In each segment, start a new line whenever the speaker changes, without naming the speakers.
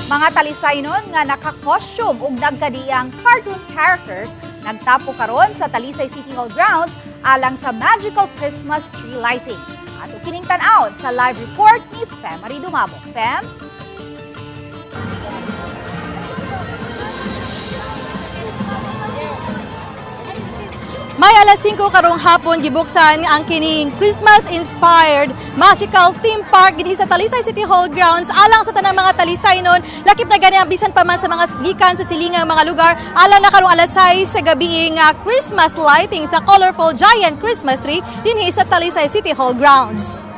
Mga Talisaynon nga naka-costume ug nagkadiyang cartoon characters nagtapo karon sa Talisay City Hall grounds alang sa magical Christmas tree lighting. Ato kining tan-awon sa live report ni Femary Dumabo. Fem?
May alas 5 karong hapon gibuksan ang kining Christmas-inspired magical theme park dinhi sa Talisay City Hall grounds alang sa tanang mga Talisaynon, lakip na gani ang bisan pa man sa mga gikan sa silingang mga lugar, alang na karong alas 6 sa gabi nga Christmas lighting sa colorful giant Christmas tree dinhi sa Talisay City Hall grounds.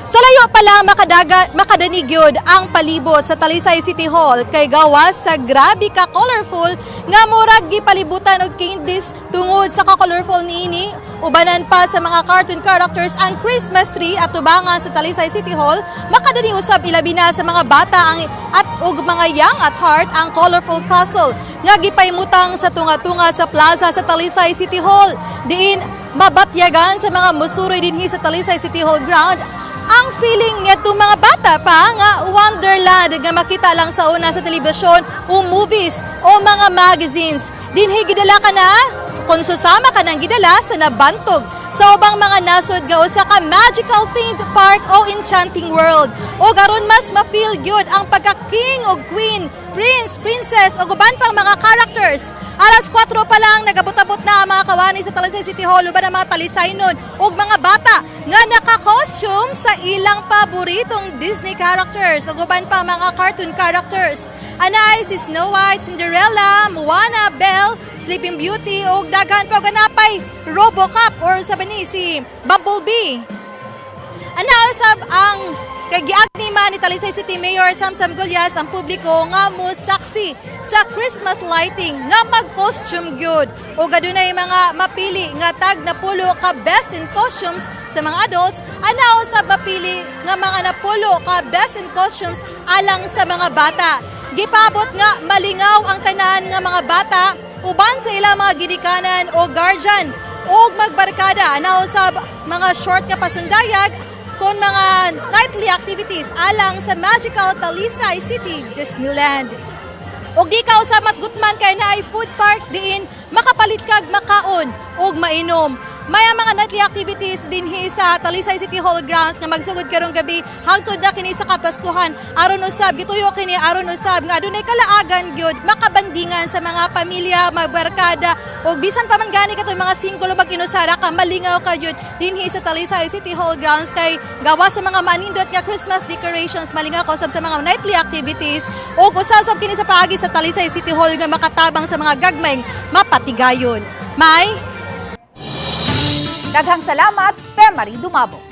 Sa layo pa lang makadanig gyud ang palibot sa Talisay City Hall kay gawas sa grabe ka colorful nga murag gipalibutan og candies tungod sa ka-colorful niini. Ubanan pa sa mga cartoon characters ang Christmas tree at tubangan sa Talisay City Hall, makadani usab ilabi na sa mga bata ang at ug mga young at heart ang colorful castle nga gipaimutang sa tunga-tunga sa plaza sa Talisay City Hall, diin mabatyagan sa mga musuroy dinhi sa Talisay City Hall ground ang feeling nitong mga bata pa nga wonderland nga makita lang sa una sa telebisyon o movies o mga magazines. Dinhi gidala ka na, kung susama ka ng gidala sa nabantog sa ubang mga nasod nga usa ka magical themed park o enchanting world. O garon mas ma-feel gyud ang pagka-king o queen, prince, princess o uban pang mga characters. Alas 4 pa lang nagabot-abot na ang mga kawani sa Talisay City Hall uban ang mga Talisaynon ug mga bata nga naka-costume sa ilang paboritong Disney characters ug uban pa mga cartoon characters. Anay si Snow White, Cinderella, Moana, Belle, Sleeping Beauty ug daghan pa ganapay RoboCop or sa ni si Bumblebee. Ana usab ang kay giagni man ni Talisay City Mayor Samsam Gullas ang publiko nga mosaksi sa Christmas lighting nga mag-costume gyud. Ug adunay mga mapili nga tag napulo ka best in costumes sa mga adults, ana usab mapili nga mga napulo ka best in costumes alang sa mga bata. Gipabot nga malingaw ang tanan nga mga bata uban sa ilang mga ginikanan o guardian ug magbarkada, ana usab mga short nga pasundayag kon mga nightly activities alang sa magical Talisay City Disneyland. Og di ka usab matgutman kay naay food parks diin makapalit kag makaon ug mainom. May ang mga nightly activities dinhi sa Talisay City Hall grounds nga magsugod karong gabi hangtod na kini sa Kapaskuhan. Aron usab gituyo kini aron usab nga adunay kalaagan gyud makabandingan sa mga pamilya, magbarkada ug bisan pa man gani katoy mga single o mag-inusara ka, malingaw ka gyud dinhi sa Talisay City Hall grounds kay gawas sa mga manindot nga Christmas decorations, malingaw ka usab sa mga nightly activities ug usa sab kini sa paagi sa Talisay City Hall nga makatabang sa mga gagmayng mapatigayon. May
Daghang salamat, Femary Dumabo.